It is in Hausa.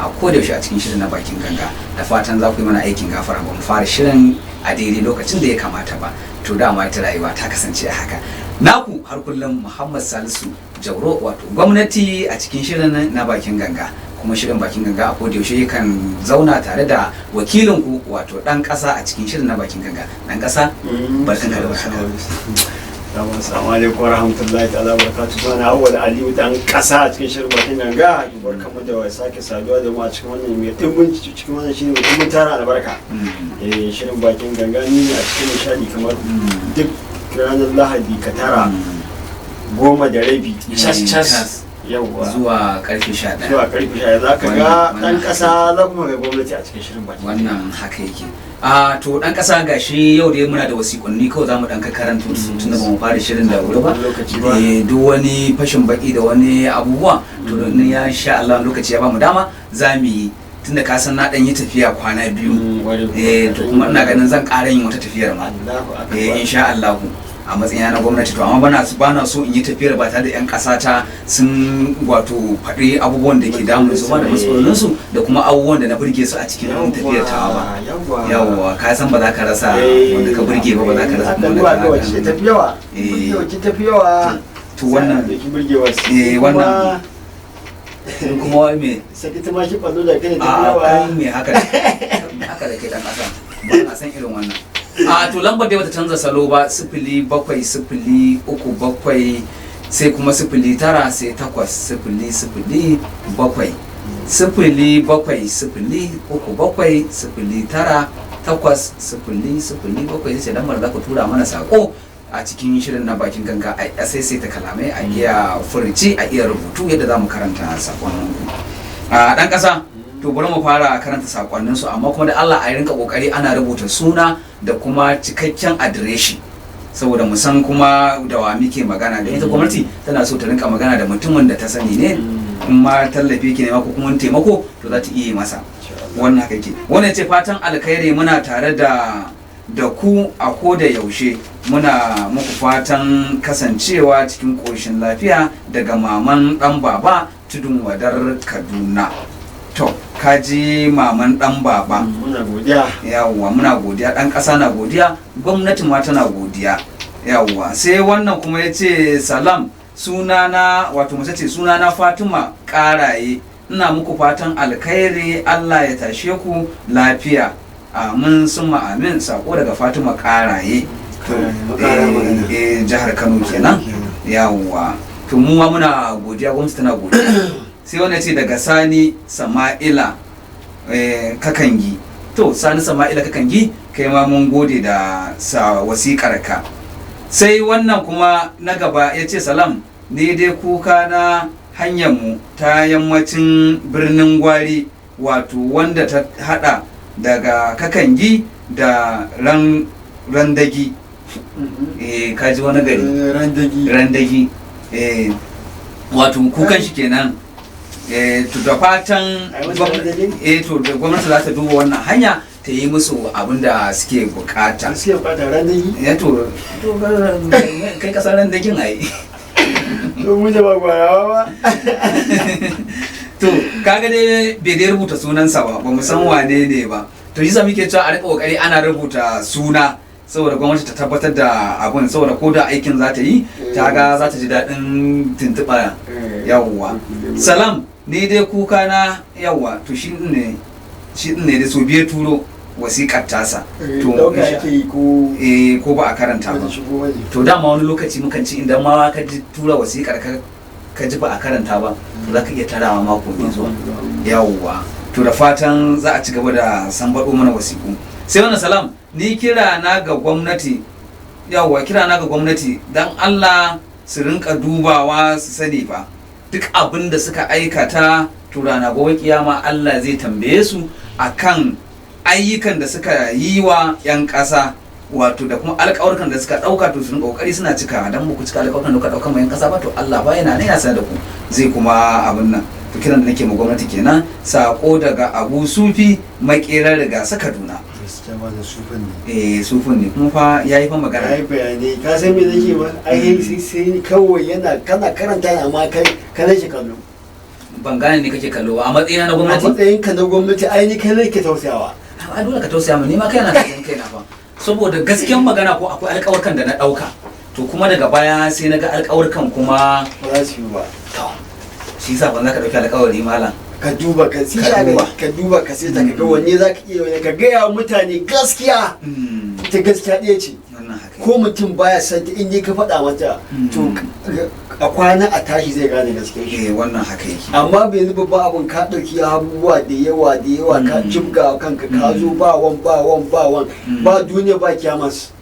a kodayaushe a cikin shirin na Bakin Ganga. Da fatan za ku yi mana aikin gafara, ba mu fara shirin a daidai lokacin da ya kamata ba. To dama ita rayuwa ta kasance a haka. Naku har kullum Muhammad Salisu Jauro, wato gwamnati a cikin shirin na Bakin Ganga. Kuma shirin Bakin Ganga a kodayaushe kan zauna tare da wakilinku, wato dan kasa a cikin shirin na Bakin Ganga. Dan kasa, barkanka da warhaka. Assalamu alaikum warahmatullahi ta'ala barakatuh. Suna Awwal Aliyu, dan kasa a cikin shirin Bakin Ganga. Barkamu da sake saduwa da mu a cikin wannan mai dimbin, cikin wannan shirin mai dimbin tara albarka. Shirin Bakin Ganga ni ne a cikin nishadi kamar duk ranar Lahadi ka tara 10:30 cas cas, yawwa. Zuwa karfe 11. Zuwa karfe 11 za ka ga dan kasa, za kuma ga gwamnati a cikin shirin Bakin. Wannan haka yake. A to dan kasa, gashi yau dai muna da wasiƙunni, kawai za mu dan karanta su tunda ba mu fara shirin da wuri ba. Lokaci ba. Duk wani fashin baki da wani abubuwa, to ne ya sha Allah lokaci ya ba mu dama za mu yi, tunda ka san na dan yi tafiya kwana 2. To kuma ina ganin zan ƙara yin wata tafiyar ma. Allahu akbar. Insha Allah, a matsayina na gwamnati. To amma bana so in yi tafiyar ba tare da yan ƙasa ta sun wato faɗi abubuwan da ke damun su ba, da matsalolin su, da kuma abubuwan da na burge su a cikin tafiyar tawa ba. Yawwa, ka san ba za ka rasa wanda ka burge ba, ba za ka rasa kuma wanda wanda ka wacce tafi yawa. Wacce tafi yawa. To wannan da ki burgewa. Wannan kuma me? Saki tumaki kwallo da kai tafi a yawa. Kai me haka haka da kai dan ƙasa, ba na san irin wannan. A to lambar dai bata canza salo ba: 07037, sai kuma 09, sai 8007. 07037098007, sai lambar za ku tura mana sako a cikin shirin na Bakin Ganga. A sai ta kalamai, a iya furuci, a iya rubutu yadda za mu karanta sakonnin ku. A dan kasa, to bari mu fara karanta sakonnin su, amma kuma da Allah a rinka kokari ana rubuta suna da kuma cikakken adireshi, saboda mu san kuma da wa muke magana. Da ita gwamnati tana so ta rinka magana da mutumin da ta sani ne, in ma tallafi ke nema ko kuma taimako, to za ta iya yi masa. Wannan haka yake. Wannan ce: fatan alkhairi, muna tare da ku a ko da yaushe, muna muku fatan kasancewa cikin ƙoshin lafiya, daga Maman Dan Baba, Tudun Wadar Kaduna. To kaji Maman Dan Baba. Muna godiya. Yawwa, muna godiya, dan ƙasa na godiya, gwamnati ma tana godiya. Yawwa, sai wannan kuma ya ce: salam, sunana, wato mace ce, sunana Fatima Karaye, ina muku fatan alkhairi, Allah ya tashe ku lafiya, amin summa amin. Sako daga Fatima Karaye. To jihar Kano kenan. Yawwa, to mu ma muna godiya, gwamnati tana godiya. Sai wannan ce daga Sani Sama'ila Kakangi. To Sani Sama'ila Kakangi, kai ma mun gode da sa wasiƙar ka. Sai wannan kuma na gaba ya ce: salam, ne dai kuka na hanyar mu ta yammacin Birnin Gwari, wato wanda ta hada daga Kakangi da Randagi. Kaji wani gari. Randagi. Randagi. Wato kukan shi kenan. To da fatan to da gwamnati za ta duba wannan hanya ta yi musu abin da suke bukata. Suke bukata Randagi. To kai kasar Randagin ai. To mu da ba gwarawa ba. To kaga dai bai dai rubuta sunansa ba, ba mu san wane ne ba. To shi sa muke cewa a rika kokari ana rubuta suna, saboda gwamnati ta tabbatar da abun, saboda ko da aikin za ta yi, ta ga za ta ji daɗin tuntuɓa. Yawwa, salam, ni dai kuka na. Yawwa, to shi ne da su biye turo wasiƙar tasa. To dauka ake yi ko ko ba a karanta ba. To dama wani lokaci mukan ci, idan ma ka ji tura wasiƙar ka ka ji ba a karanta ba, to za ka iya tarawa mako mai zuwa. Yawwa, to da fatan za a ci gaba da sambaɗo mana wasiƙu. Sai wannan: salam, ni kira na ga gwamnati. Yawwa, kira na ga gwamnati, dan Allah su rinka dubawa, su sani fa duk abin da suka aikata, to rana gobe kiyama Allah zai tambaye su akan ayyukan da suka yi wa 'yan ƙasa, wato da kuma alƙawarkan da suka ɗauka. To su rinka ƙoƙari suna cika. Dan ku cika alƙawarkan da kuka ɗauka ma 'yan ƙasa ba, to Allah ba yana nan yana sanar da ku, zai kuma abin nan. To kiran da nake ma gwamnati kenan. Sako daga Abu Sufi, Makerar Rigasa, Kaduna. Gaskiya ba da sufin ne. Sufin ne, kuma fa yayi fa magana. Ai bayanai, ka san me nake ba, ai sai kawai yana kana karanta amma kai kana shi kallo. Ban gane ne kake kallo ba a matsayina na A gwamnati. matsayinka na gwamnati, ai ni kai nake tausayawa. A dole ka tausaya mu, ni ma kaina tausayin kaina fa, saboda gaskiyan magana ko akwai alƙawarkan da na ɗauka, to kuma daga baya sai na ga alƙawarkan kuma ba za su yi ba. To, shi yasa ban za ka ɗauki alƙawari, malam. Ka duba ka si Ka duba. Ka duba ka sai ta ka ga wanne za ka iya, wanne ka gaya wa mutane gaskiya. Ita gaskiya ɗaya ce. Wannan haka. Ko mutum baya son ta, in dai ka faɗa mata, to a kwana a tashi zai gane gaskiya shi. Eh, wannan haka yake. Amma bai zuba ba, abun ka ɗauki abubuwa da yawa da yawa ka jibga kanka, ka zo ba wan ba wan ba wan, ba duniya ba kiyamas.